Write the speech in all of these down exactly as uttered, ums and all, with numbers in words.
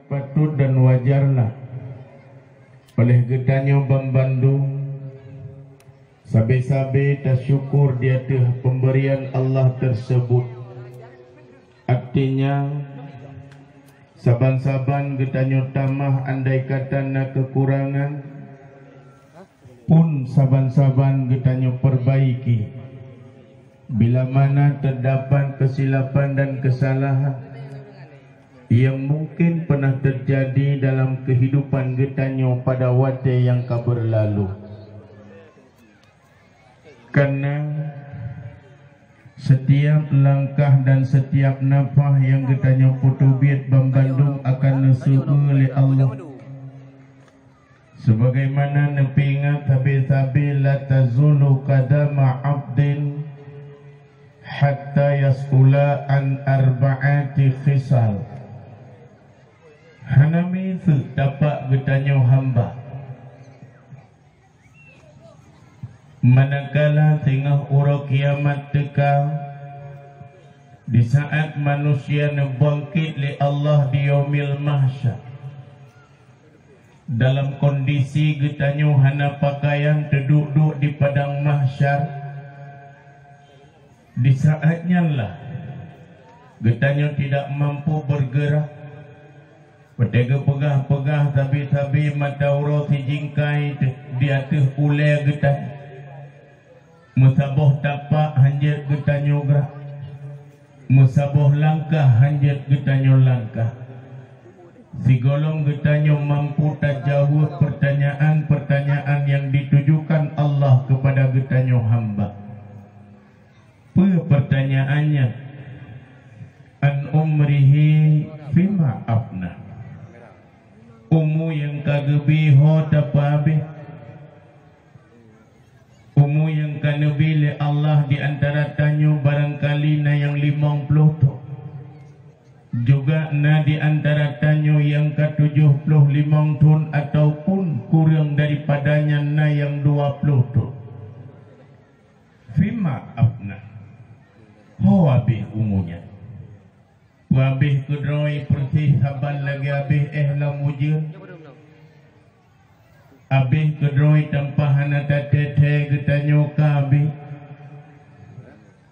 Patut dan wajarlah oleh geutanyoe banmandum sabe-sabe tasyukur di ateueh pemberian Allah tersebut. Artinya, saban-saban geutanyoe tamah andai kata na kekurangan, pun saban-saban geutanyoe perbaiki. Bila mana terdapat kesilapan dan kesalahan yang mungkin pernah terjadi dalam kehidupan geutanyoe pada watée nyang ka berlalu. Karena setiap langkah dan setiap nafah nyang geutanyoe peuteubiet banmandum akan neuseu'eue lé Allah. Sebagaimana neupeuingat sabe-sabe, "La tazulu qadama 'abdin hatta yas'ula an arba'ati khisal." Hana miseue tapak geutanyoe hamba. Manakala singoh uroe kiamat teuka, di saat manusia neubangkét lé Allah di Yaumil Mahsyar, dalam kondisi geutanyoe hana pakaian teuduek-duek di padang mahsyar, di saat nyan lah geutanyoe tidak mampu bergerak. Watée geupeugah-peugah sabe-sabe mata uroe sijingkai di ateueh ulée geutanyoe. Meusaboh tapak hanjeuet geutanyoe grak. Meusaboh langkah hanjeuet geutanyoe langkah. Sigohlom geutanyoe mampu tajaweueb pertanyaan-pertanyaan nyang ditujukan Allah keupada geutanyoe hamba. Peue pertanyaannya? An umrihi fima afna. Umu nyang ka geubi ho tapeuhabéh? Umu nyang ka neubi lé Allah di antara tanyoe barangkali na nyang limong ploh thon. Juga na di antara tanyoe nyang ka tujoh ploh limong thon ataupun kureueng daripada nyan na nyang dua ploh thon. Fima afna. Ho habéh umu nyan? Peue habéh keudroe peureuseh saban lagée habéh éh lam ujeuen? Habéh keudroe tanpa hana tathée-thée geutanyoe ka habéh?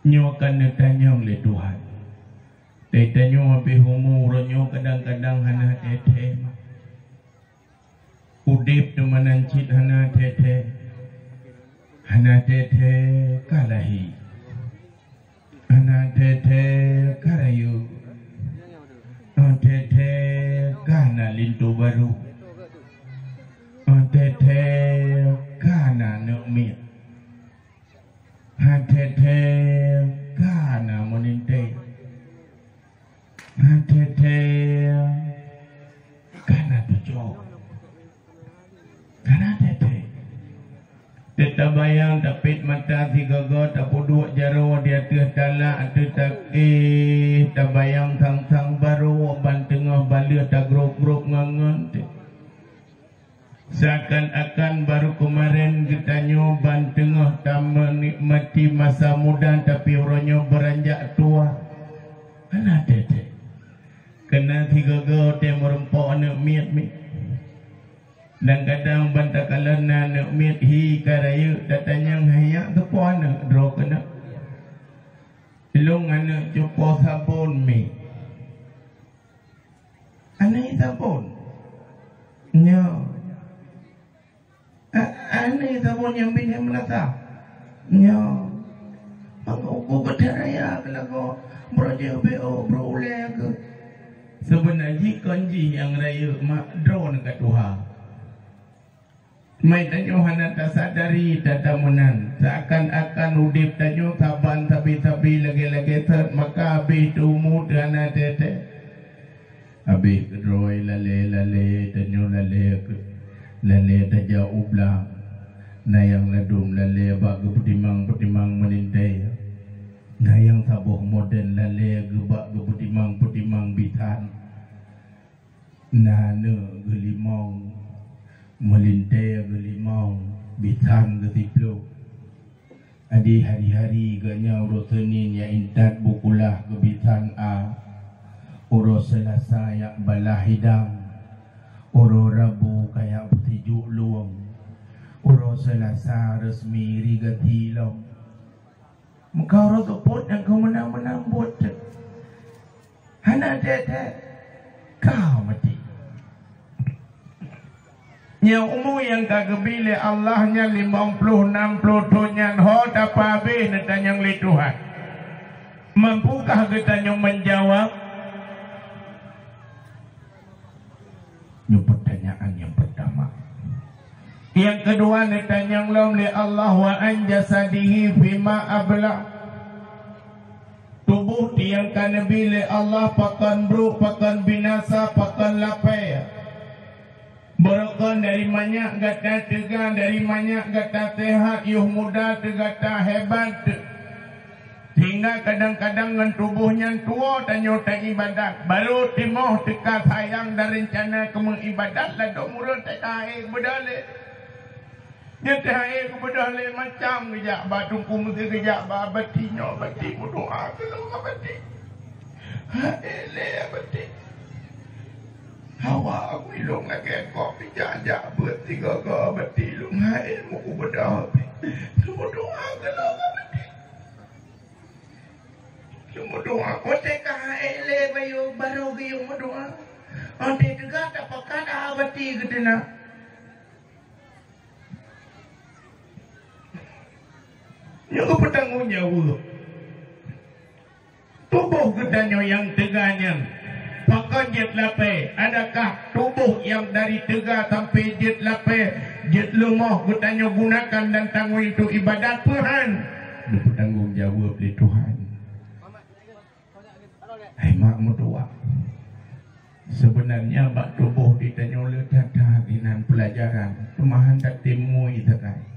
Nyoe ka neutanyong lé Tuhan. Teutanyoe habéh umu uroe nyoe kadang-kadang hana thée-thée mah. Udeb teuma nan cit hana thée-thée. Hana thée-thée ka lahé. Hana thée-thée ka rayeuk. Hana thée-thée ka na linto barô. Hana thée-thée ka na aneuk miet. Hana thée-thée ka na meulintée. Hana thée-thée ka na tucok. Hana thée-thée. Teutabayang tapét mata sigoe-goe tapeuduek jaroe di ateueh talak, ateueh takéh tabayang sang-sang barô ban teungoh baleueh tagrôb-grôb ngon-ngon teuh. Seakan-akan baru keumarin geutanyoe ban teungoh tameunikmati masa muda, tapi uroe nyoe beuranjak tuha. Hana thée-thée. Keunan sigoe-goe teuh meurumpok aneuk miet mi. Dan kadang ban takalon na aneuk miet hi ka rayeuk, tatanyong, "Hai nyak, keupeue aneuk droe keunoe?" "Ilôn aneuk cupo sabon mi." "Aneuk sabon?" "Nyoe." "A-, aneuk sabon nyang binéh meunasah?" "Nyoe." "Maka uku geutanyoe raya keu lagoe, brok jeuet B O, brok ulée keu." Seubeuna jih kon jih nyang rayeuk mak droe ka tuha. Meutanyoe hana tasadari that meunan, seakan-akan udeb tanyoe saban sabe-sabe lagée-lagée sot, maka habéh teumu teuh hana thée-thée. Habéh keudroe lalée-lalée tanyoe lalée keu-, lalée tajak u blang. Na nyang ladum lalée bak geupeutimang-peutimang meulintée. Na nyang saboh modén lalée geu-, bak geupeutimang-peutimang bisan. Na aneuk geulimong, meulintée geulimong, bisan geusiploh. Adi hari-hari geuh nyan uroe Seunin jak intat bukula geubisan a, uroe Seulasa jak balah hidang, Uroe Rabu kajak peusijuek lueng. Uroe Seulasa resmi rigasi lom. Meuka uroe seupôt nyang keu meunan-meunan buet teuk. Hana tét-tét ka maté. Nyang umu nyang ka geubi lé Allah nyan limong ploh nam ploh thon nyan ho tapeuhabéh neutanyong lé Tuhan. Mampukah geutanyoe meujaweueb? Nyoe peutanyaan nyang peutama. Nyang keudua neutanyong lom lé Allah, "Wa an jasadihi fima ablah." Tuboh nyang ka neubi lé Allah pakon brok, pakon binasa, pakon lapée. Barokon dari manyak gata teuga, dari manyak gata sehat, yoh muda teuh gata hebat. Sehingga kadang-kadang ngon tuboh nyan tuwoe tanyoe taibadat, barô timoh teuka sayang dan reuncana keu meuibadat ladôm ureuëng teuka hai beudalé. Nyan teuh hai beudalé macam geujak bak Teungku Meusé, geujak bak bati nyoe, bati meudoa keu lôn ngon bati. Hai lé bati. Hawa aku ilong lagée kok bijak-jak beuet tiga-ga bati lôn hai muku beudôh. Meudoa keu lôn ngon bati. Meudoa, watée ka hai lé bayu barô geuyue meudoa. Watée teuga tapakat ah bati geuteuna. Nyoe peutanggung jaweueb. Tuboh geutanyoe nyang teuga nyan pakon jeuet lapée, adakah tuboh nyang dari teuga sampai jeuet lapée, jeuet leumoh geutanyoe gunakan dan tanggôi untuk ibadat Tuhan? Neupeutanggông jaweueb lé Tuhan. Hai mak meutuwah, seubeunarnya bak tuboh geutanyoe le that-that inan peulajaran, teuma han tatem ngui sagai.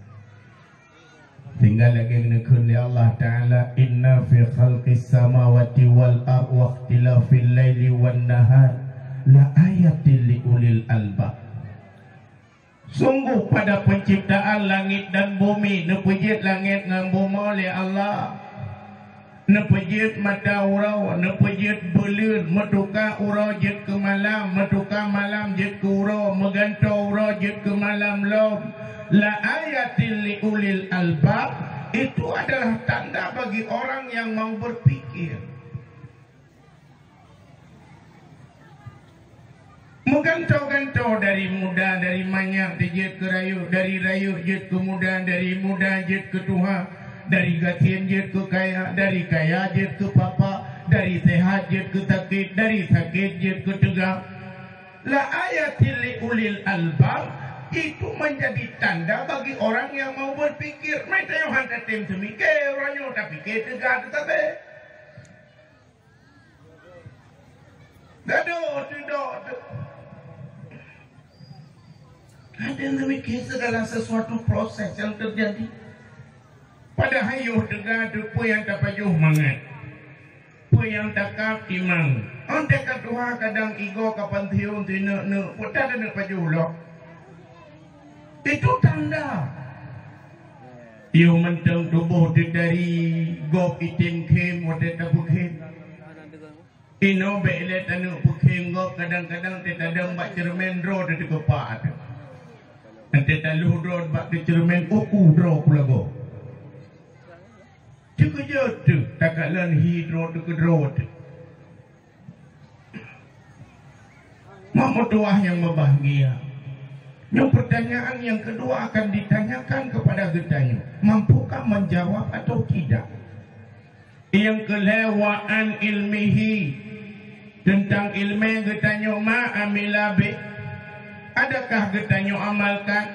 Tinggai lagée neukheun lé Allah Ta'ala, "Inna fi khalqis samawati wal ardh wa ikhtilafil laili wan nahar la ayatil li ulil albab." Sungguh pada penciptaan langit dan bumi, neupeujeuet langét ngon bumoe lé Allah. Neupeujeuet mata uroe, neupeujeuet buleuen, meutuka uroe jeuet keu malam, meutuka malam jeuet keu uroe, meugantoe uroe jeuet keu malam lom. La ayatil li ulil albab, itu adalah tanda bagi orang yang mau berpikir. Meugantoe-gantoe dari muda, dari manyak jeuet keu rayeuk, dari rayeuk jeuet keu muda, dari muda jeuet keu tuha, dari gasien jeuet keu kaya, dari kaya jeuet keu papa, dari sehat jeuet keu sakét, dari sakét jeuet keu teuga. La ayatil li ulil albab, itu menjadi tanda bagi orang yang mau berpikir. Meutanyoe han tatem seumiké, uroe nyoe tapiké teuga teutabé. Gadoh teudok teu. Ada yang demikian segala sesuatu proses yang terjadi. Padahai yoh teuga teu peue nyang tapajoh mangat. Peue nyang takab timang. Ôn teuka tuha kadang igoe kapan tiun tineuk-neuk. Peue tanda neuk pajoh lom. Itu tanda. Yoh mantong tuboh teuh dari gob item khém watée tapeukhem. Inoe bék ilée taneuk peukhém gob, kadang-kadang teuh tadong bak ceureumen droe teuh teukeupah teuh. Teuh taloh droe bak ceureumen uku droe pulagoe. Teukeujot teuh takalon hi droe teuh keudroe teuh. Mak meutuwah nyang meubahagia, nyoe peurtanyaan nyang keudua akan ditanyakan keupada geutanyoe, mampukah meujawab atawa tidak? Nyang keulhée wa an ilmihi, teuntang iéleumé geutanyoe ma amila bih, adakah geutanyoe amalkan?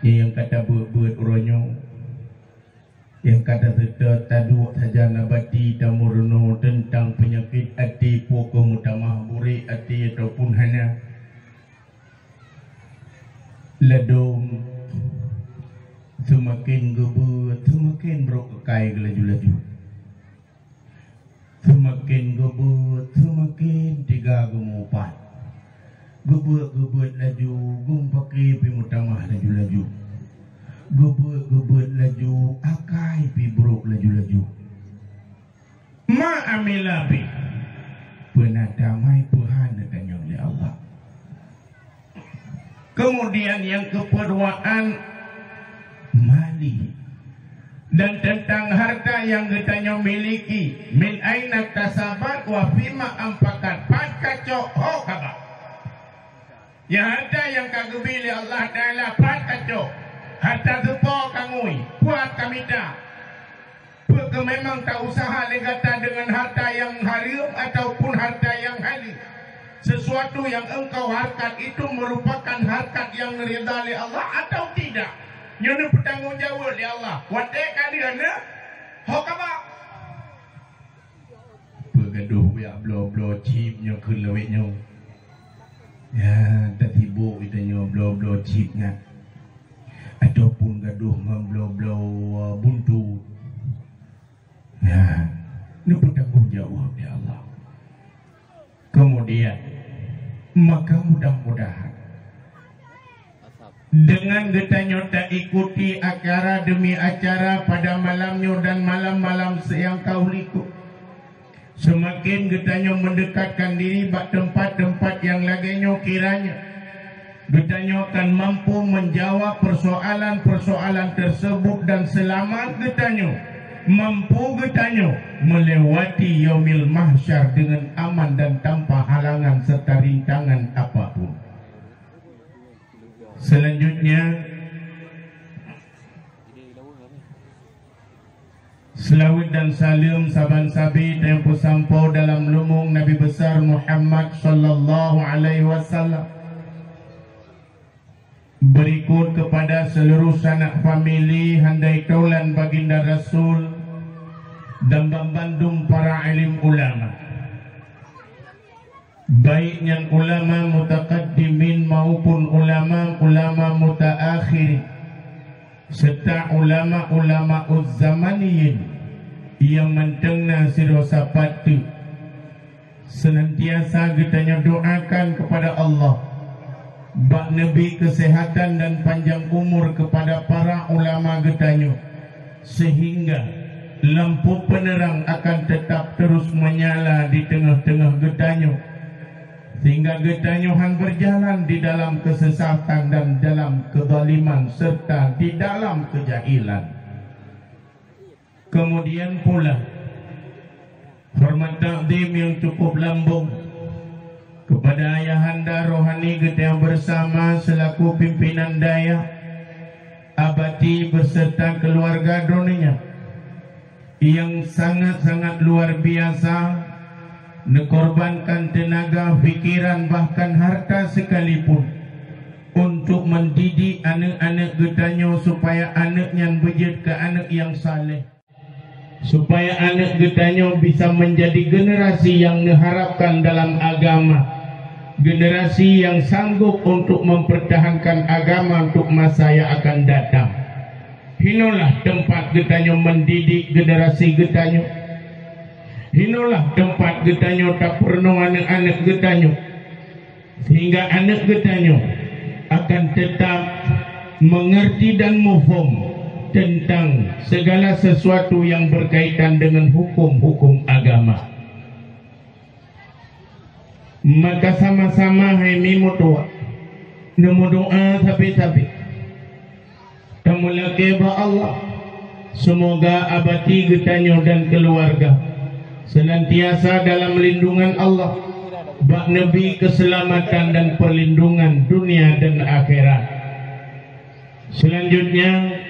Nyang ka tabeuet-beuet uroe nyoe. Nyang ka taseutôt taduek sajan nabati tameurunoe teuntang peunyakét até, peu kheueh meutamah burek até ataupun hana. Ladôm seumaken geubeuet, seumaken brok keukai geulaju-laju. Seumaken geubeuet, seumaken teuga geumupat. Geubeuet-geubeuet laju, geumeupaké pih meutamah laju-laju. Geubeuet-geubeuet laju, akai pih brok laju-laju. Ma amila bih. Peue na damai peuhan neutanyong lé Allah. Kemudian yang kepeduaan, mali. Dan tentang harta yang geutanyoe miliki, min aina tasabat wa fima anfaqat, pat kacok, ho kaba. Nyang harta nyang ka geubi lé Allah Taala, pat kacok, harta teupo kangui, pat kamita. Peu kheueh memang ta-usaha lé gata deungon harta nyang hareuem ataupun harta nyang haleue? Sesuatu yang engkau harkat itu merupakan harkat yang ridha lé Allah atau tidak? Nyoe neupeutanggong jaweueb lé Allah. Watée ka lheueh neuh, ho kaba. Peu gadoh jak bloe-bloe chip nyoe keu lawét nyoe. Ya, tasibok geutanyoe bloe-bloe chip nyan. Ataupun gadoh ngon bloe-bloe buntu. Nah, neupeutanggong jaweueb lé Allah. Kemudian, maka mudah-mudahan dengan geutanyoe taikuti acara demi acara pada malam nyoe dan malam-malam nyang ka likot, seumaken geutanyoe meundekatkan diri bak teumpat-teumpat nyang lagée nyoe, kiranya geutanyoe akan mampu menjawab persoalan-persoalan tersebut dan selamat geutanyoe, mampu geutanyoe melewati Yaumil Mahsyar dengan aman dan tanpa halangan serta rintangan apapun. Selanjutnya, seulaweuet dan saleuem saban sabe nyang peusampoe dalam leumbong Nabi Besar Muhammad sallallahu alaihi wasallam. Berikut kepada seluruh sanak famili handai taulan baginda Rasul dan banbandum para alim ulama. Baik nyan ulama mutakaddimin maupun ulama-ulama mutaakhirin, serta ulama-ulama uzzamaniyin nyang mantong na sidroe sapat teuk, senantiasa geutanyoe doakan kepada Allah bak neubi keuseuhatan dan panjang umur kepada para ulama geutanyoe, sehingga lampu peuneurang akan teutap terus meunyala di teungoh-teungoh geutanyoe, sehingga geutanyoe han beujalan di dalam keusesatan dan dalam keuzaliman serta di dalam keujahilan. Kemudian pula, hormat takzim nyang cukup lambong kepada ayahanda rohani geutanyoe bersama selaku pimpinan dayah, Abati beserta keluarga droeneuh nyan, nyang sangat-sangat luar biasa neukorbankan teunaga, pikiran, bahkan harta sekalipun untuk mendidik aneuk-aneuk geutanyoe supaya aneuk nyan beujeuet keu aneuk nyang saleh, supaya aneuk geutanyoe bisa menjadi generasi yang neuharapkan dalam agama, generasi yang sanggup untuk mempertahankan agama untuk masa yang akan datang. Hinoelah teumpat geutanyoe mendidik generasi geutanyoe. Hinoelah teumpat geutanyoe tapeurunoe aneuk-aneuk geutanyoe, sehingga aneuk geutanyoe akan tetap mengerti dan muphom tentang segala sesuatu yang berkaitan dengan hukum-hukum agama. Maka sama-sama hai mi meutuah, neumeudoa sabe-sabe. Tameulakée bak Allah, seumoga Abati geutanyoe dan keuluwarga seunantiasa dalam lindungan Allah, bak neubi keuseulamatan dan peurlindungan dunia dan akhirat. Selanjutnya,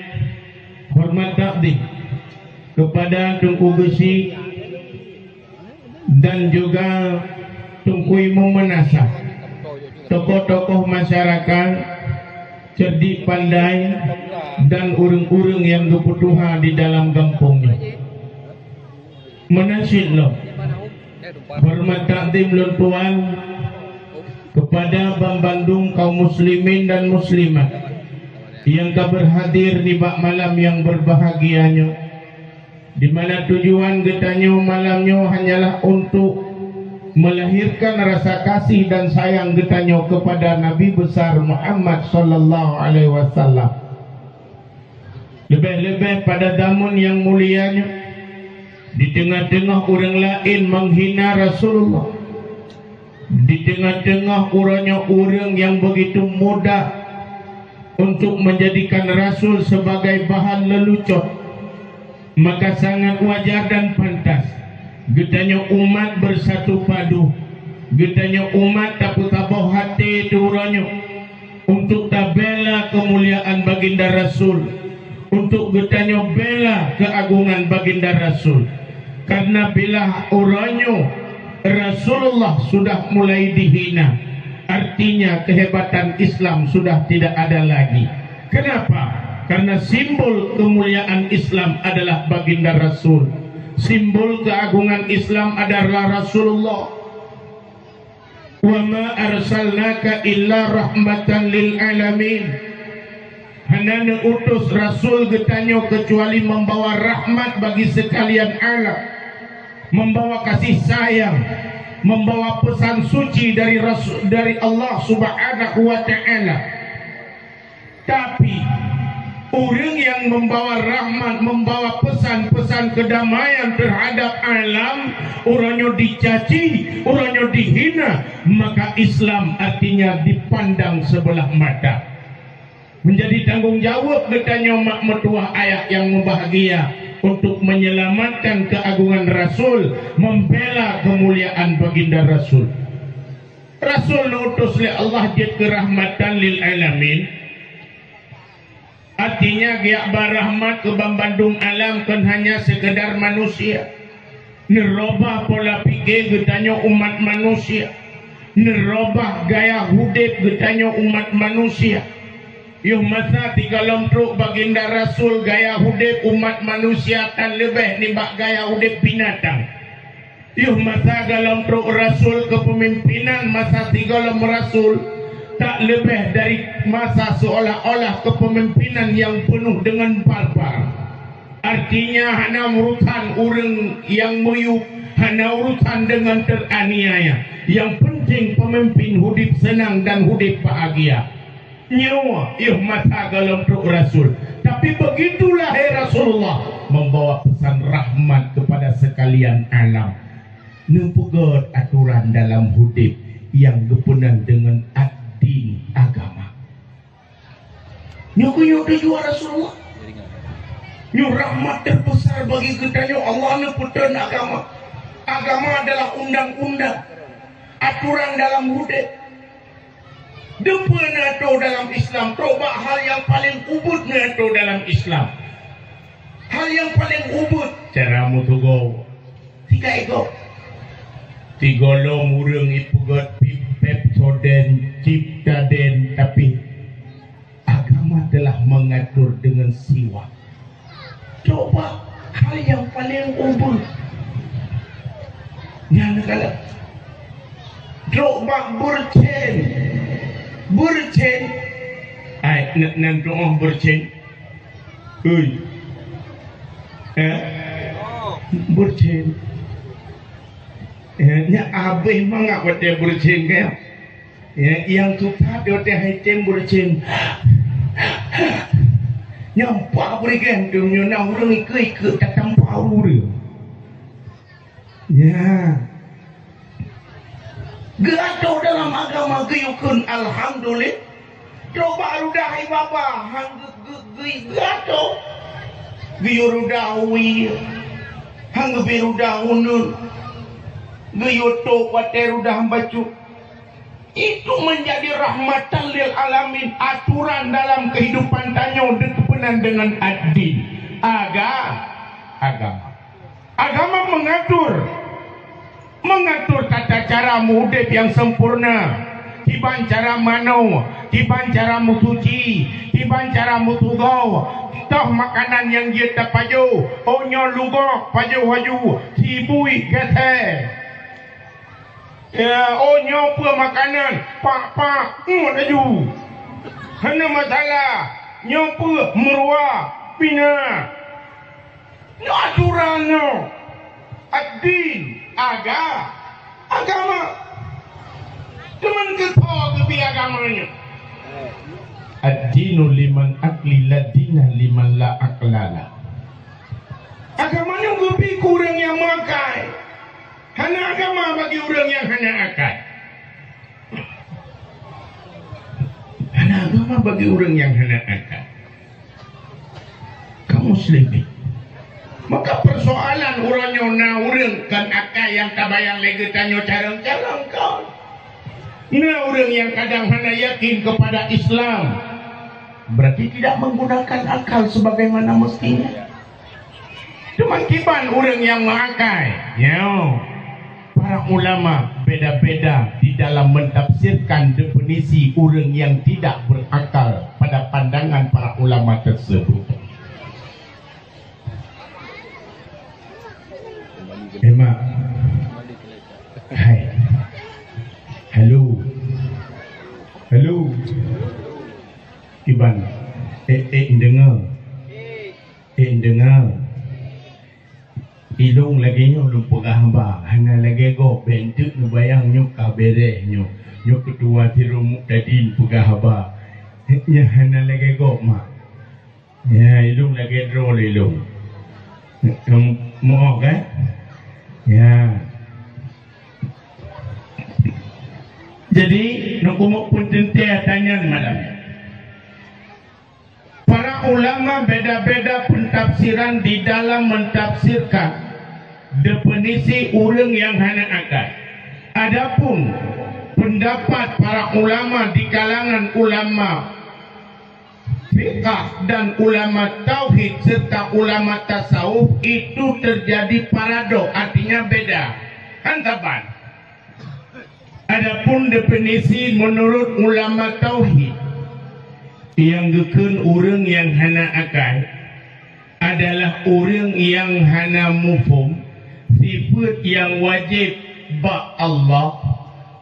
hormat takzim kepada Teungku Geuchik dan juga Teungku Imum Meunasah, tokoh-tokoh masyarakat, cerdik pandai, dan ureuëng-ureuëng nyang geupeutuha di dalam gampông nyoe. Meunan cit lom, hormat takzim lôn tuan kepada banmandum kaum muslimin dan muslimat nyang ka beurhadir nibak malam nyang beurbahagia nyoe, di mana tujuan geutanyoe malam nyoe hanyalah untuk melahirkan rasa kasih dan sayang geutanyoe kepada Nabi Besar Muhammad sallallahu alaihi wasallam. Leubeh-leubeh pada zaman nyang mulia nyoe, di teungoh-teungoh ureuëng laén menghina Rasulullah, di teungoh-teungoh uroe nyoe ureuëng nyang begitu mudah untuk menjadikan Rasul sebagai bahan lelucon, maka sangat wajar dan pantas geutanyoe umat bersatu padu, geutanyoe umat tapeusaboh até teuh uroe nyoe untuk tabela keumuliaan Baginda Rasul, untuk geutanyoe bela keuagongan Baginda Rasul. Karena bila uroe nyoe Rasulullah sudah mulai dihina, artinya kehebatan Islam sudah tidak ada lagi. Kenapa? Karena simbol kemuliaan Islam adalah Baginda Rasul. Simbol keagungan Islam adalah Rasulullah. "Wa ma arsalnaka illa rahmatan lil alamin." Hana neuutus Rasul geutanyoe keucuali membawa rahmat bagi sekalian alam, membawa kasih sayang, membawa pesan suci dari Rasul, dari Allah Subhanahu wa Ta'ala. Tapi, ureuëng nyang membawa rahmat, membawa pesan-pesan kedamaian terhadap alam, uroe nyoe dicaci, uroe nyoe dihina, maka Islam artinya dipandang sebelah mata. Menjadi tanggung jawab geutanyoe mak meutuwah ayah nyang mubahgia untuk menyelamatkan keagungan Rasul, membela kemuliaan Baginda Rasul. Rasul neuutus lé Allah jeuet keu rahmatan lil alamin. Artinya, geujak ba rahmat keu banmandum alam, kon hanya sekedar manusia. Neurubah pola pike geutanyoe umat manusia. Neurubah gaya udeb geutanyoe umat manusia. Yoh masa sigohlom trok Baginda Rasul, gaya udeb umat manusia tan leubeh nibak gaya udeb binatang. Yoh masa gohlom trok Rasul, kepemimpinan masa sigohlom Rasul tak leubeh dari masa seolah-olah kepemimpinan yang penuh dengan barbar. Artinya, hana urusan ureuëng nyang miyueb, hana urusan dengan teraniaya. Yang penting pemimpin udeb senang dan udeb bahagia. Nyoe yoh masa gohlom trok Rasul. Tapi begitu lahé Rasulullah, membawa pesan rahmat kepada sekalian alam. Neupeugét aturan dalam udeb nyang geupeunang deungon ad-din, agama. Nyoe keuh nyang tujuan Rasulullah. Nyoe rahmat terbesar bagi geutanyoe, Allah neupeutrön agama. Agama adalah undang-undang, aturan dalam udeb. Deupeue na tô dalam Islam, tô bak hal nyang paleng ubit na tô dalam Islam. Hal nyang paleng ubit, cara meutugoe. Tiga ego. Tigohlom ureuëng ipeugét Pep-, Pepsodent, Ciptadent, tapi agama telah mengatur dengan siwak. Coba hal nyang paleng ubit. Nyan kalon. Trok bak beureucen. Beureucen. Ai, n-, nan tuoh beureucen. Ui. Eh? Beureucen. Eh, nyan abéh mangat watée beureucen, kan? Ya, nyang tupat watée hai tem beureucen. Nyang pa beureucen tu nyoe na ureuëng ikeu-ikeu tatampa ureuëng. Ya. Geuatoe dalam agama geuyue kheun alhamdulillah. Coba rudah ié babah, han geu-, geu-, geu-, geuatoe. Geuyue rudah wie, han geubri rudah uneuen. Geuyue tôb watée rudah bacut. Itu menjadi rahmatan lil alamin, aturan dalam kehidupan tanyoe dikeupeunan dengan ad-din, aga-, agama. Agama mengatur, mengatur tata cara meuudeb nyang sempurna, kiban cara manoe, kiban cara meusuci, kiban cara meutugoe, toh makanan nyang jeuet tapajoh, oh nyoe lugok pajoh laju, sibui gesé. Ya, oh, nyoe peue makanan, pak-pak, ngon laju. Hana masalah. Nyoe peue, meuruwa, pina. Nyoe aturan nyoe. Ad-din, aga-, agama. Cuman keu soe geubri agama nyoe? Ad-dinu liman aqli la dina liman la aqla lah. Agama nyoe geubri keu ureuëng nyang meuakai. Hana agama bagi ureuëng nyang hana akai. Hana agama. Bagi ureuëng nyang hana akai. Kaum muslimin. Maka persoalan uroe nyoe na ureuëng kon akai nyang tabayang lé geutanyoe carông-carông kon. Na ureuëng nyang kadang hana yakin kepada Islam, berarti tidak menggunakan akal sebagaimana mestinya. Teuma kiban ureuëng nyang meuakai, nyoe. Para ulama beda-beda di dalam mentafsirkan definisi ureuëng yang tidak berakal pada pandangan para ulama tersebut. Memang. Hai. Halo. Halo. Kiban. Eh, eh, dengar. Eh, dengar. Ilông lagée nyoe lôn peugah haba, hana lagée gob, bék teuk neubayang nyoe ka béréh nyoe. Nyoe keutua sidroe muktadin peugah haba. Nyan hana lagée gob, mak. Ya, ilông lagée droe lé ilông. Em, moh kan? Ya. Jadi, neukumok peuteuntée tanyan malam. Para ulama beda-beda pentafsiran di dalam mentafsirkan definisi ureuëng nyang hana akai. Adapun pendapat para ulama di kalangan ulama fiqah dan ulama tauhid serta ulama tasawuf itu terjadi paradok, artinya beda. Kan saban. Adapun definisi menurut ulama tauhid, nyang geukheun ureuëng nyang hana akai adalah ureuëng nyang hana muphom sifeuet nyang wajéb bak Allah,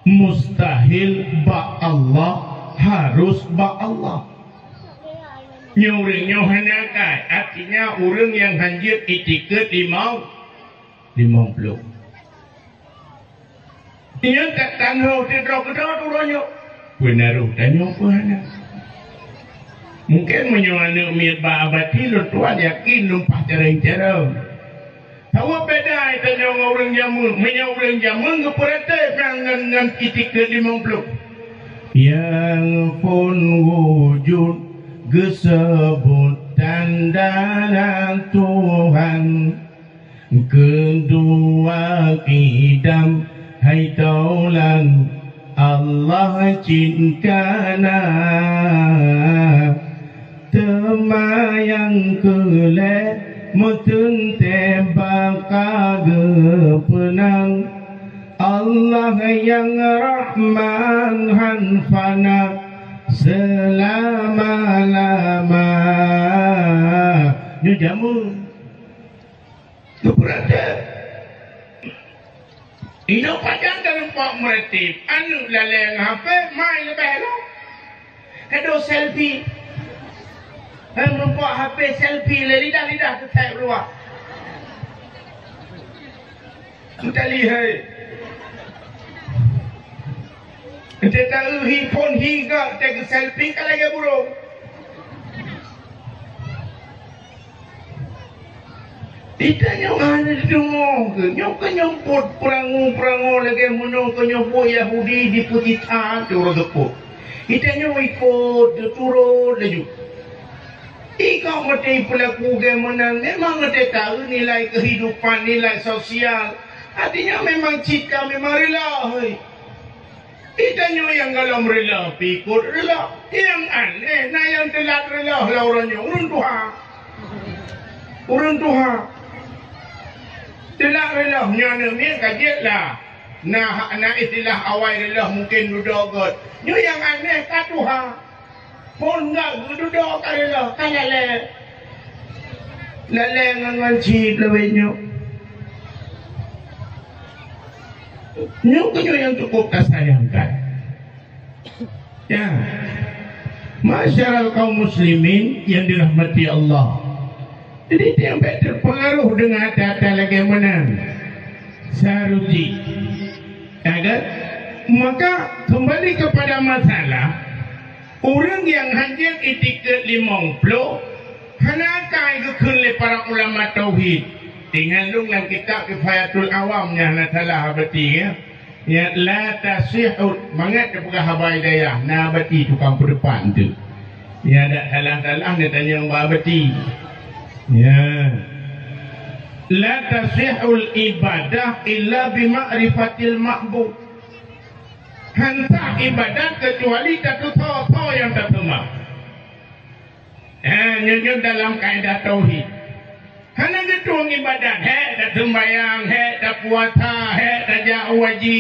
mustahil bak Allah, harus bak Allah. Nyoe ureuëng nyoe hana akai, artinya ureuëng nyang hanjeuet itikeuet limong, limong ploh. Nyan ka tanyoe sidroe keudroe uroe nyoe. Peue na roh tanyoe peue hana. Mungken meunyoe aneuk miet bak Abati lôn tuan yakin lumpah carông-carông. Saboh beda tanyoe ngon ureuëng jameun. Meunyoe ureuëng jameun geupeurate ngon, ngon, ngon itikeuet limong ploh. Nyang phon wujud geuseubut tanda Tuhan. Keudua idam hai taulan Allah cit kana. Teuma nyang keulhée meuteuntée baka geupeunang. Allah nyang Rahman han fana seulama-lama. Nyoe jameun. Geupeurate. Inoe pajan talumpok meureuti, aneuk lalée ngon H P, mai leubeh lom. Kado selfie. Hai, meurumpok H P selfie lé lidah-lidah teuthèe luwah. Teuka lihai. Teuka lihai phon hi gak teuka selfie ka lagée burông. Ita nyoe hana deungoe keu, nyoe keu nyoe peuet peurangoe-peurangoe lagée meunyoe keu nyoe peuet Yahudi di peuet ita teuh uroe seupôt. Ita nyoe ikot teuturot laju. Ikot meuteupeulaku lagée meunan, memang meuteuka nilai kehidupan, nilai sosial. Artinya memang cit ka memang rila, hei. Ita nyoe nyang gohlom rila, pih ikot rila. Nyang aneh, na nyang teulat rila lah uroe nyoe, ureuëng tuha. Ureuëng tuha. Teulat rila, nyoe aneuk miet ka jeuet lah. Na, na istilah awai rila mungken dudoe göt. Nyoe nyang aneh ka tuha. Phon gak geududoe ka rila, ka lalée. Lalée ngon, ngon cit lawét nyoe. Nyoe keuh nyoe nyang cukup tasayangkan. Ya. Masyarakat kaum muslimin yang dirahmati Allah. Jadi, tiang bék terpengaruh dengan ata-ata lagée meunan. Saruti. Ya kan? Maka, kembali kepada masalah, ureuëng nyang hanjeuet itikeuet limong ploh, hana akai geukheun lé para ulama tauhid. Ingat lôn lam kitab Kifayatul Awam nyang hana salah Abati, ya. Ya, la tasihhu, mangat teupeugah haba hidayah, na Abati tukang peudepan tu. Ya, dak salah-salah neutanyong bak beuti. Ya. La tasihul ibadah illa bi ma'rifatil ma'bud. Hana sah ibadat keucuali tateupeue soe nyang taseumah. Eh, nyoe, nyoe dalam kaedah tauhid. Hana geutueng ibadat, hék taseumbayang, hék tapuasa, hék tajak u haji,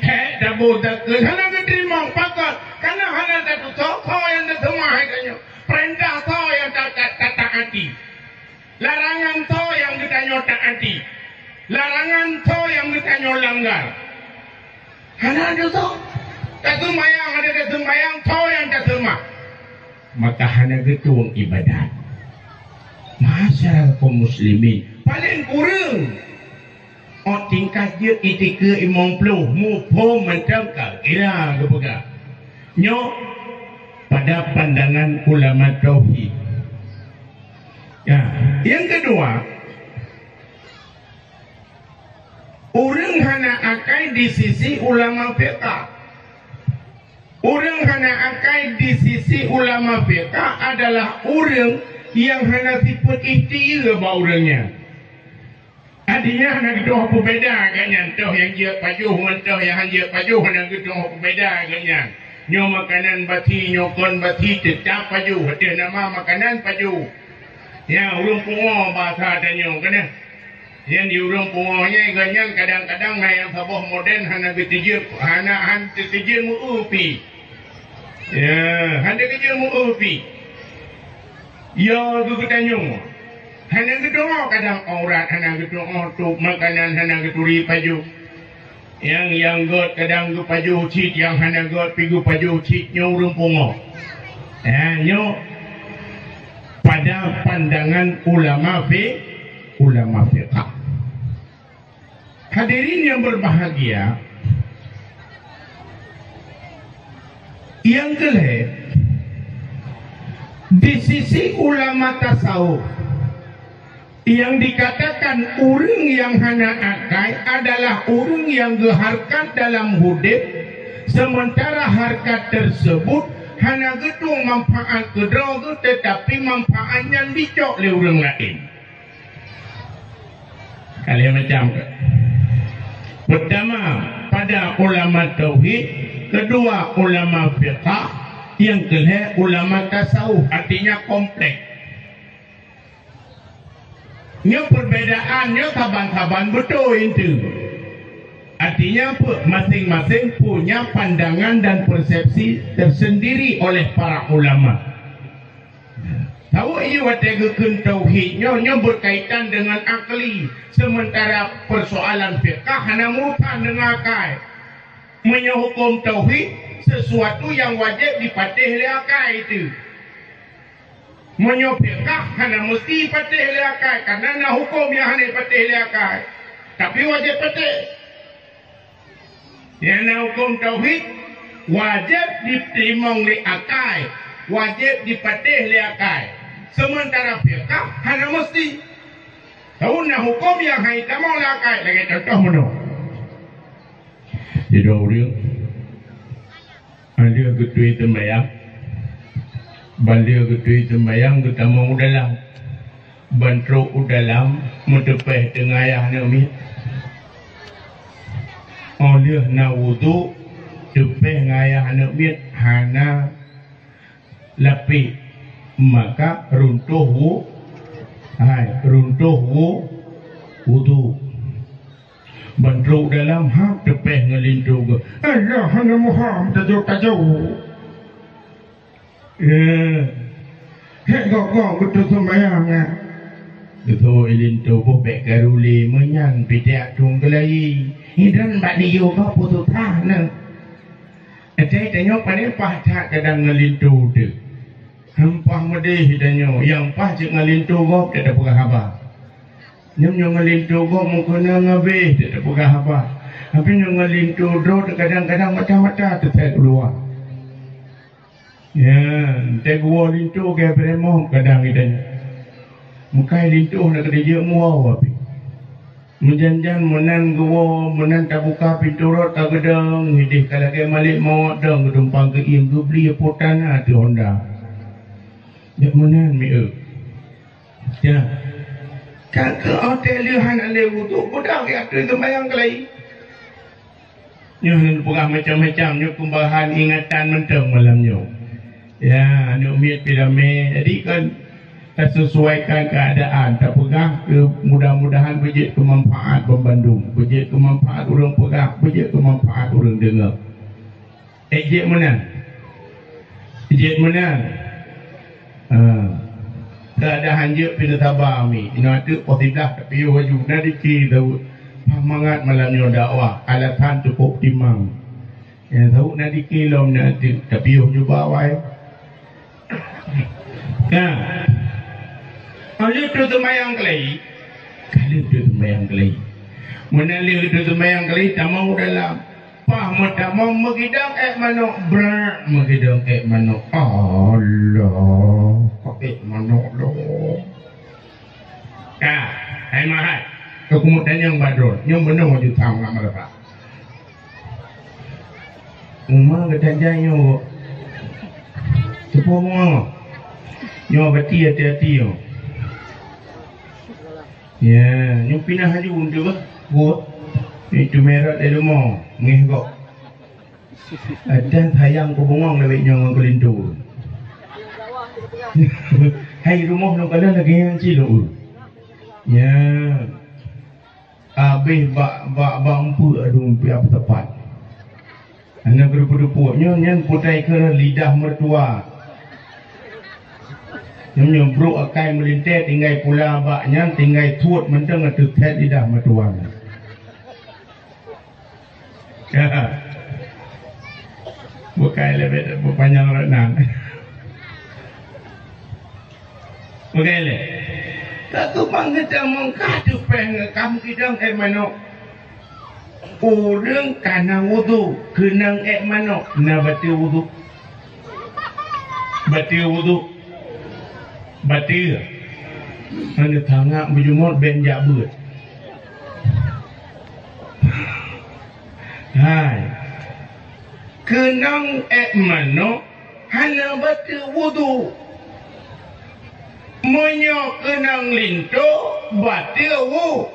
hék taboh zakeuet, hana geuteurimong. Pakon? Karena hana tateupeue soe nyang taseumah hai tanyoe. Peurintah soe nyang ta-, ta-, tataati. Larangan soe nyang geutanyoe taati. Larangan soe nyang geutanyoe langgar. Hana desya. Taseumbayang, hana taseumbayang, soe nyang taseumah. Maka hana geutueng ibadat. Masyarakat kaum muslimin, paléng kureueng ôt tingkat jeuet itikeue limong ploh, muphom mantong ka kira geupeugah. Nyoe pada pandangan ulama tauhid. Ya, nyang keudua, ureuëng hana akai di sisi ulama fiqah. Ureuëng hana akai di sisi ulama fiqah adalah ureuëng nyang hana sifeuet ikhtiyeue bak ureuëng nyan. Artinya hana geutueng peubeda gobnyan, toh nyang jeuet pajoh ngon toh nyang hana jeuet pajoh, hana geutueng peubeda gobnyan. Nyoe makanan basi, nyoe kon basi, teutap pajoh, ateueh nama makanan pajoh. Ya, ureuëng pungo basa tanyoe keunoe. Nyan di ureuëng pungo nyan, gobnyan kadang-kadang na nyang saboh moden hana geuteujeut, hana, hana teuteujeuet meu-eu pi. Ya, hana geuteujeut meu-eu pi. Ya, geutanyoe. Hana geutueng kadang aurat, hana geutueng tôp makanan, hana geuturi pajoh. Nyang, nyang göt kadang geupajoh cit, nyang hana göt pi geupajoh cit, nyoe ureuëng pungo. Eh, nyoe pada pandangan ulama fi-, ulama fiqah. Hadirin yang berbahagia, nyang keulhèe, di sisi ulama tasawuf, yang dikatakan ureuëng nyang hana akai adalah ureuëng nyang geuhareukat dalam udeb, sementara hareukat tersebut hana geutueng manfaat keu droe geuh, teutapi manfaat nyan jicok lé ureuëng laén. Ka lhèe macam. Pertama, pada ulama tauhid, kedua ulama fiqah, nyang keulhèe ulama tasawuf, artinya kompleks. Nyoe perbedaan nyoe saban-saban beutôi enteuk. Artinya apa? Masing-masing punya pandangan dan persepsi tersendiri oleh para ulama. Tahu iya watèe geukheun tauhid nyoe, nyoe berkaitan dengan akli, sementara persoalan fiqah hana meurusan dengan akai. Meunyoe huköm tauhid, sesuatu nyang wajéb jipatéh lé akai teuh. Meunyoe fiqah hana meusti jipatéh lé akai, karena na huköm nyang hana jipatéh lé akai, tapi wajéb patéh. Nyang na huköm tauhid wajéb jiteurimong lé akai, wajéb jipatéh lé akai. Sementara fiqah hana meusti. Tahu na huköm nyang hana jitamong lé akai, lagèe contoh meunoe. Sidroe ureueng, ban lheueh geuturi seumbayang, ban lheueh geuturi seumbayang geutamong u dalam. Ban trok u dalam, meuteupèh teungayah aneuk miet. Óh lheueh na wudhu, teupèh ngayah aneuk miet, hana lapék, maka runtoh wu-, hai, runtoh wu-, wudhu. Ban trok dalam, ha, teupèh ngon linto geuh. Allah hana muham tajok-tajok. Eh, hek gok-gok beutôi seumbayang, eh. Beutôi linto boh bèk garule meunyan pih jak tueng geulayi. Hidan bak niyok gok putôh that neuh. Até tanyoe pané paih that kadang ngon linto teuh. Hempah meudeh tanyoe, nyang paih cit ngon linto gob tak tapeugah haba. Nyoe nyoe ngon linto gob meukeunong habéh tak tapeugah haba. Tapi nyoe ngon linto droe teuh kadang-kadang mata-mata teusai keuluwa. Ya, teuh geuwoe linto geubremong kadang tanyoe. Meukai linto hana keudeh jeuet muwoe pih. Meujan-jan meunan geuwoe, meunan tabuka pintoe rot ka geudong, ideh ka lagèe malèk mawöt dong geutumpang geuiem geubri potan ateueh honda. Nyak meunan mieu. Ya. Ka keu óh tée lheueh hana lé wudhu, beudôh geuateueh seumayang keulayi. Nyoe lôn peugah macam-macam, nyoe peumbahan ingatan mantong malam nyoe. Ya, aneuk miet pih ramé. Jadi kan, tasesuaikan keuadaan, tapeugah keu mudah-mudahan beujeuet keu manfaat banmandum, beujeuet keu manfaat ureuëng peugah, beujeuet keu manfaat ureuëng deungoe. Ék jeuet meunan? Jeuet meunan? Ha. Keuadaan jeuet pih neusaba mi. Inoe ateueh poh siblaih tapiôh laju. Na dike Daud. Paih mangat malam nyoe dakwah. Alasan cukup timang. Ya, Daud na dike lom na ateueh. Tapiôh juba awai. Nah. Ka lheueh teuseumayang keulayi. Ka lheueh teuseumayang keulayi. Meunan lheueh teuseumayang keulayi, tamong u dalam. Paih meutamong meugidong ék manok, brak meugidong ék manok. Allah, ék manok lom. Ka, hai mahai. Keu kumuk tanyong badron, nyang beunong juta ngon meureuba. Uma gata jai nyoe. Teupeue meungoe. Nyoe bati hati-hati nyoe. Ya, nyoe pinah laju untuk bah. Buat. Itu merah dari rumah. Ngeh kok. Dan sayang ku bungong lebih nyoe ngon kelintu. Hai rumah nang kalian lagi yang cilok. Ya. Habéh bak, bak, bak umpuk adu piah peutepat. Hana keudeup-deupok nyoe nyan putai keu lidah meutuwa. Nyoe, nyoe brok akai meulintée tinggai pula bak nyan tinggai tuet mantong ateueh thét lidah meutuwa nyan. Bukai lé beda bupanyang rot nan. Bukai lé. Ka teubang geutamong ka teupeh ngon kam gidong ék manok. Ureuëng ka na wudhu keunong ék manok na bateue wudhu. Bateue wudhu. Bateue. Mana tangak beujumot ben jak beuet. Hai. Keunong ék manok hana bateue wudhu. Meunyoe keunong linto, bateue wu-,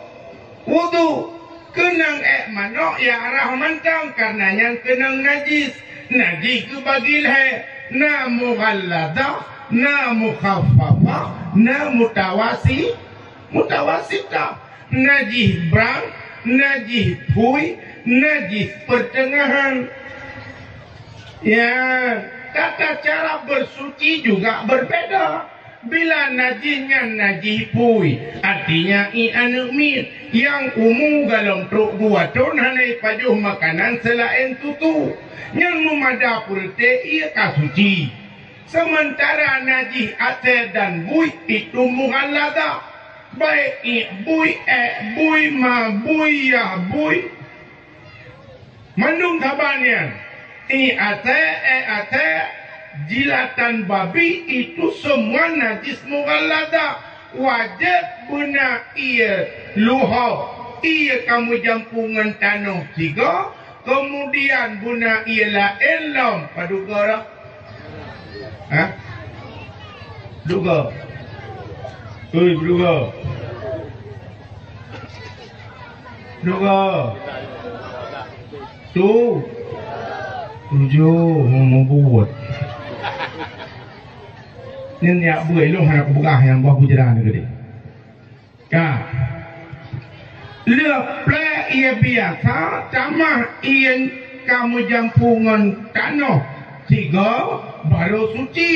wudhu. Keunong ék manok ya arah mantong, karena nyan keunong najis. Najis geubagi lhée, na mughalladah, na mukhaffafah, na mutawasi-, mutawasitah. Najih brang, najih phui, najih pertengahan. Ya, tata cara bersuci juga berbeda. Bila najih nyan najih phui, artinya ié aneuk miet nyang umu golom trok dua thon hana jipajoh makanan seulaén susu, nyan meumada peureute ié ka suci. Seumeuntara najih asée dan bui itu mughalladah, baik ié bui, ék bui, ma bui, yah bui, mandum saban nyan, ié asée, ék asée, jilatan babi, itu semua najis mughalladah. Wajéb beuna ié luhob, ié ka meujampu ngon tanoh sigoe, keumudian beuna ié laén lom padub goe. Hah? Duga. Ui, duga. Duga. Tu. Tujoh, hmm, mubuet. Nyan yak beuet lôn hana kupeugah nyang bah bujra ni gede. Ka. Lheueh plek ié biasa, tamah ié ka meujampu ngon tanoh sigoe, barô suci.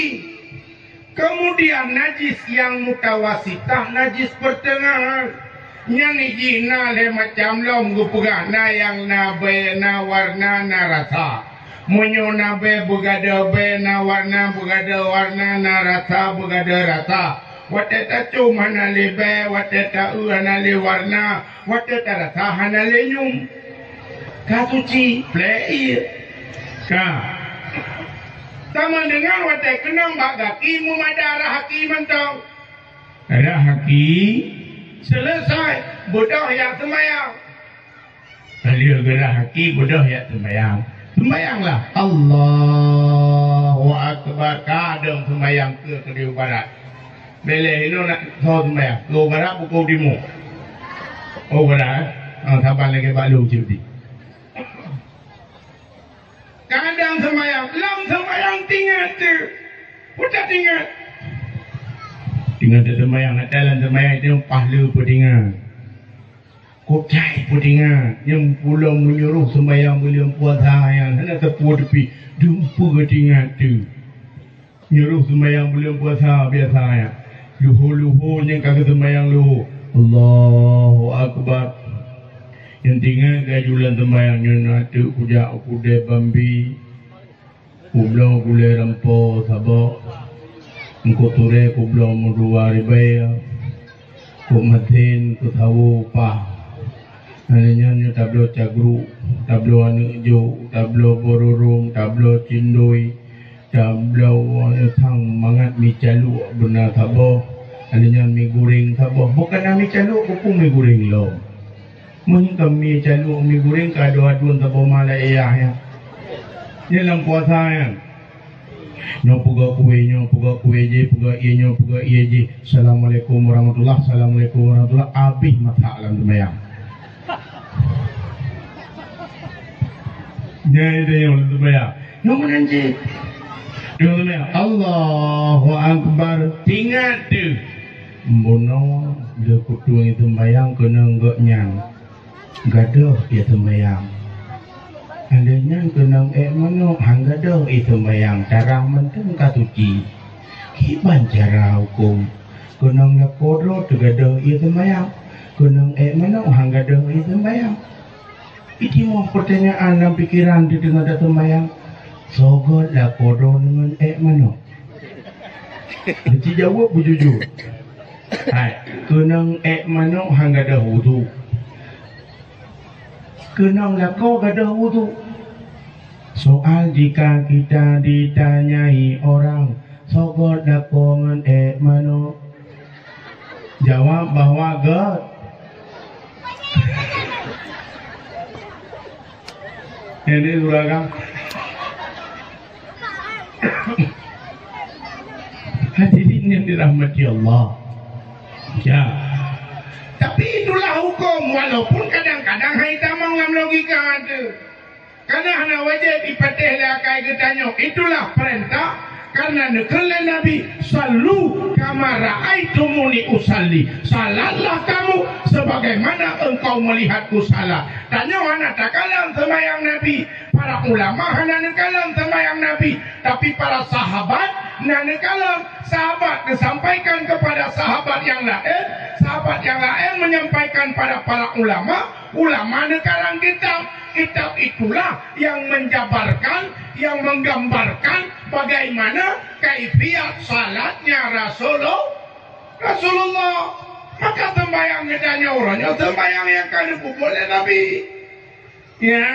Keumudian najis nyang mutawasitah, najis peuteungahan. Nyan jih na lhée macam lom geupeugah, na nyang na bée, na warna, na rasa. Meunyoe na bée beugadôh bée, na warna beugadôh warna, na rasa beugadôh rasa. Watée tacôm hana lé bée, watée taeu hana lé warna, watée tarasa hana lé nyum. Ka suci, plek ié. Ka. Sama deungon watée keunong bak gaki meumada rah gaki mantong. Rah gaki, seuleusai, beudôh jak seumayang. Ka lheueh geurah gaki, beudôh jak seumayang. Seumayanglah. Allahu Akbar. Ka dong seumayang. Seumayang keu, keu di barat. Bèk lé inoe nak soe seumayang. Keu barat pukul timu. Oh, barat, eh? Ah, saban lagèe bak lôn cit. Kadang seumayang, lam seumayang tingat teuh. Peue tatingat? Tingat teuh seumayang, ata lam seumayang teuh paih lé peutingat. Kucai peutingat, nyang pulo meunyoe roh seumayang buleuen puasa nyan hana teupeu teupie, dumpeue tingat teuh. Nyoe roh seumayang buleuen puasa biasa nyan. Luho-luho nyang ka geuseumayang luho. Allahu Akbar. Nyang tingat laju lam seumayang nyoe na teuk kujak u keudè Bambi. Kubloe gulèe rampo saboh, eungkôt turèe kubloe meudua ribèe, kôk masen keu sawo upah. Lheueh nyan nyoe tabloe cagruek, tabloe aneuk jok, tabloe bororong, tabloe cindoi, tabloe sang mangat mi caluek beuna saboh. Lheueh nyan mi gureng saboh. Bukon na mi caluek, keupeue mi gureng lom. Meunyoe ka mi caluek mi gureng ka adu-aduen saboh malam ayah nyan. Nyan lam puasa nyan. Nyoe peugah kue, nyoe peugah kue jih, peugah ié nyoe, peugah ié jih. Assalamualaikum warahmatullah, assalamualaikum warahmatullah. Abéh masak lam seumayang. Nyan itu nyang lam seumayang. Nyoe meunan jih. Nyoe seumayang. Allahu Akbar. Tingat teuh. Bunoe lé kutueng seumayang keunong gobnyan. Gadôh ie seumayang. Lheueh nyan keunong ék manok han gadôh ie seumayang, tarah mantong ka suci. Kiban cara hukôm? Keunong lakoe droe teugadôh ie seumayang, keunong ék manok han gadôh ie seumayang. Itimoh peutanyaan lam pikeran di teungoh taseumayang, soe göt lakoe droe ngon ék manok? Meusti jaweueb beujujur. Hai, keunong ék manok han gadôh wudhu. Keunong lakoe gadôh wudhu. Soal, jika kita ditanyai orang, soe göt lakoe ngon ék manok? Jawab bahwa göt. Ini urang. Hadirin yang dirahmati Allah. Ya. Tapi itulah hukum, walaupun kadang-kadang hai tamong lam logika tu. Karena hana wajéb ipatéh lé akai geutanyoe. Itulah perintah, karena neukheun lé Nabi, "Sallu kama ra'aitumuni usalli." Salatlah kamu sebagaimana engkau melihatku salat. Tanyoe hana takalon seumayang Nabi, para ulama hana neukalon seumayang Nabi, tapi para sahabat na neukalon. Sahabat neusampaikan kepada sahabat yang laén, sahabat yang laén menyampaikan pada para ulama, ulama neukarang kitab. Kitab itulah yang menjabarkan, yang menggambarkan bagaimana kaifiat salatnya Rasulullah. Rasulullah. Maka sembahyang geutanyoe uroe nyoe sembahyang nyang ka neupeubuet lé Nabi. Ya,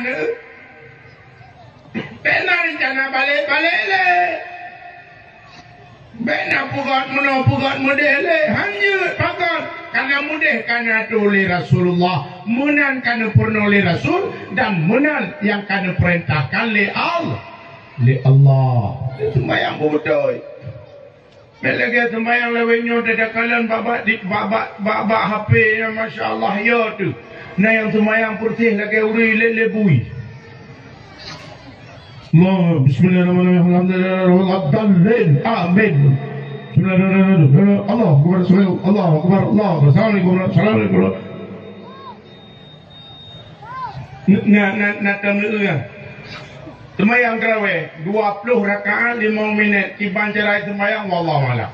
nyoe. Bèk na rencana balek-balek lé. Bèk na peugöt meunoe peugöt meudeh lé. Hana peugöt. Karena meudeh ka neuatoe lé Rasulullah. Meunan ka neupeurunoe lé Rasul dan meunan nyang ka neupeurintahkan lé Allah. Lé Allah. Seumayang beutôi. Bèk lagèe seumayang lawét nyoe teuka kalon bak-bak di, bak-bak, bak-bak H P nyan, masya Allah, ya tu. Na nyang seumayang peureuseh lagèe ureueng lé-, lé bui. Allah, bismillahirrahmanirrahim. Alhamdulillah, waladdallin. Amin. Bismillahirrahmanirrahim. Allahu Akbar, Allahu Akbar, Allahu Akbar. Assalamualaikum, assalamualaikum. Na, na, na tam leueh. Seumayang tarawih dua ploh rakaat limong minét, kiban cara seumayang, wallahu a'lam.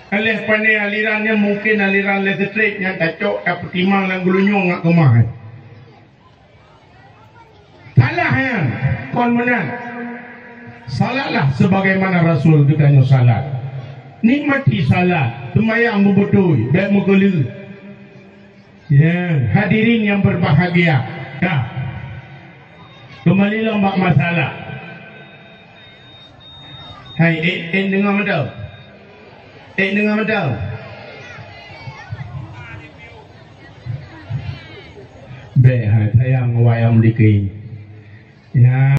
Aléh pané aliran nyan mungken aliran listrik nyang tacok tapeutimang lam geulinyueng ngat keumah. Salah nyan, kon meunan. Salatlah sebagaimana Rasul geutanyoe salat. Nikmati salat, seumayang beubeutôi, bèk meukeuleu. Ya, hadirin yang berbahagia. Dah. Kembali lom bak masalah. Hai, eh, eh, deungö mantong. Eh, deungö mantong. Bèk, hai, sayang wayang dikit. Ya.